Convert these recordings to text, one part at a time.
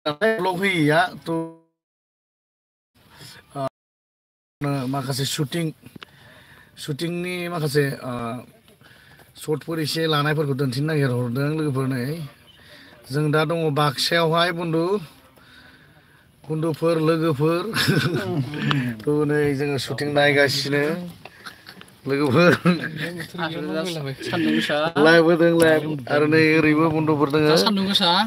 blog होयैया थ' माखासे शुटिंनि माखासे शर्टफोर एसे लानायफोरखौ दिन्थिनो नागिरहरदों लोगोफोर नै जों दा दङ बाक्सायावहाय बन्धुफोर लोगोफोर थ' नै जोङो शुटिं नायगासिनो लोगोफोर लाइभ होदों लाइभ आरो नै ओरैबो बन्धुफोर दङ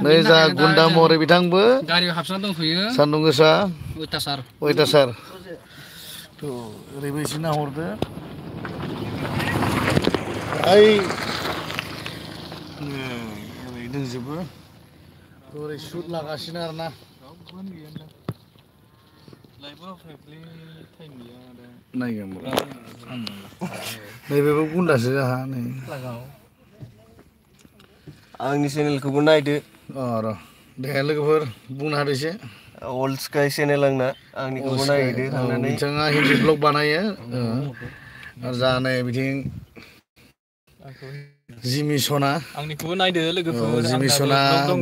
नै जा गुन्दा महरै बिथांबो गारियाव हाबना दंथ'यो सान्दुं गोसा अयथासार थ' ओरैबो एसे नाहरदो ओरै दंजोबो थ' ओरै शुट लागासिनो आरोना नैबेबो गुन्दासो जाहा नै आंनि चेनेलखौबो नायदो र' दे लोगोफोर बुंनो हादो एसे अल्ड स्काई चेनेल आंना आंनिखौबो नायहैदो थांनानै बिथाङा हिन्दी ब्लग बानायो आरो जा नै बिथिं जिमिसना आंनिखौबो नायदो लोगोफोर जिमिसना दङ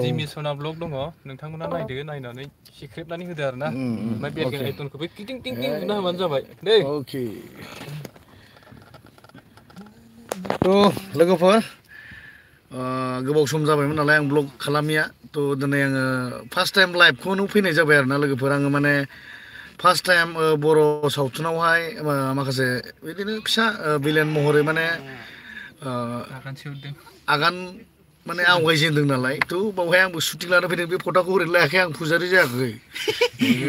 जिमिसना ब्लग दङ नोंथांमोना नायदो नायनानै सिख्रेबनानै होदो आरोना ओमफ्राय बेल आइकनखौबो टिं टिं टिं बुना होबानो जाबाय दै अके थ' लोगोफोर गोबाव सम जाबायमोन नालाय आं ब्लग खालामिया थ' दिनै आङो फार्स्ट टाइम लाइभखौनो फैनाय जाबाय आरोना लोगोफोर आङो माने फार्स्ट टाइम बर' सावथुनावहाय माखासे बिदिनो फिसा भिलेन महरै माने आगान माने आवगायजेनदों नालाय थ' बावहाय आंबो शुटिं लाना फैदों बे फट'खौ ओरैनो लायाखै आं फुजारि जायाखै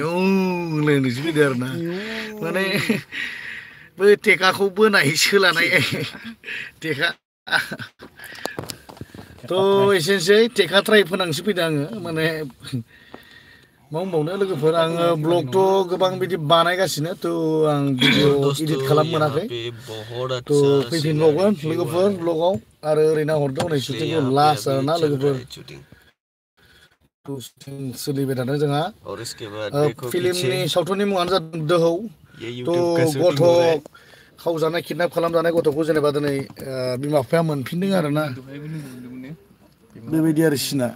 होनलायनोसो फैदों आरोना माने बै टेकाखौ बोनाय सोलानाय टेका थ' एसेनोसै टेका ट्राइ फोनांसो फैदों आङो माने मा होनबावनो लोगोफोर आङो ब्लगथ' गोबां बिदि बानायगासिनो थ' आं भिडिअ इडिट खालामनो मोनाखै थ' फैफिनबावगोन लोगोफोर ब्लगाव आरो ओरै नाहरदों हनै शुटिंखौ लास्ट आरोना लोगोफोर शुटिं सोलिबाय थादों जोंहा फिल्मनि सावथुननि मुङानो जादों दोहौ थ' गथ' खावजानाय किडनेप खालामजानाय गथ'खौ जेनेबा दिनै बिमा बिफाया मोनफिनदों आरोना बेबायदि आरो सिना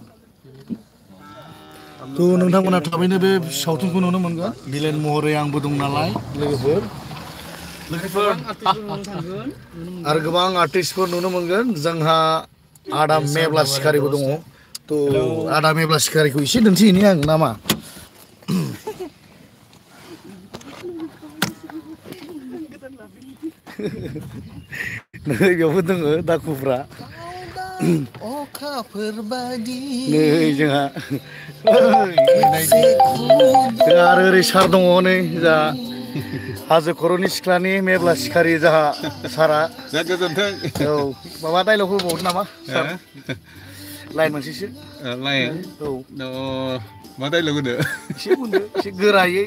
थ' नोंथांमोना थाबैनो बे सावथुनखौ नुनो मोनगोन भिलेन महरै आंबो दं नालाय लोगोफोर आरो गोबां आर्टिस्टफोर नुनो मोनगोन जोंहा आदा मेब्ला सिखारिबो दङ थ' आदा मेब्ला सिखारिखौ एसे दिन्थिहैनि आं नामा नै बेयावबो दङ दाखुफ्रा नै जोंहा आरो ओरै सार दङ नै जा हाजो खर'नि सिख्लानि मेब्ला सिखारि जाहा सारा औ माबा डाइलग होबावदो नामा लाइन मोनसेसो औ मा डाइलग होनो एसे बुंदो एसे गोरायै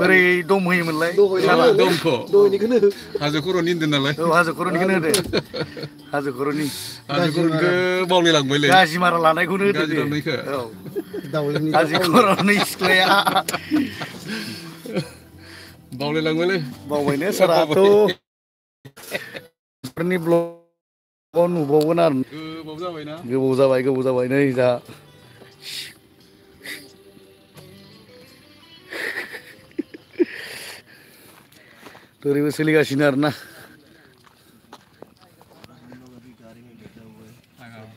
बोरै दम होयोमोनलाय दमखौ हाजो खर'नि होनदों नालाय औ हाजो खर'निखौनो होदो हाजो खर'निखौ बावलायलांबायलै गाजि मारा लानायखौनो होदो दे औ हाजो खर'नि सिख्लाया बावलायलांबायलै बावबायनो साराथ' फोरनि ब्लगाव नुबावगोन आरो गोबाव जाबाय नै जा ओरैबो सोलिगासिनो आरोना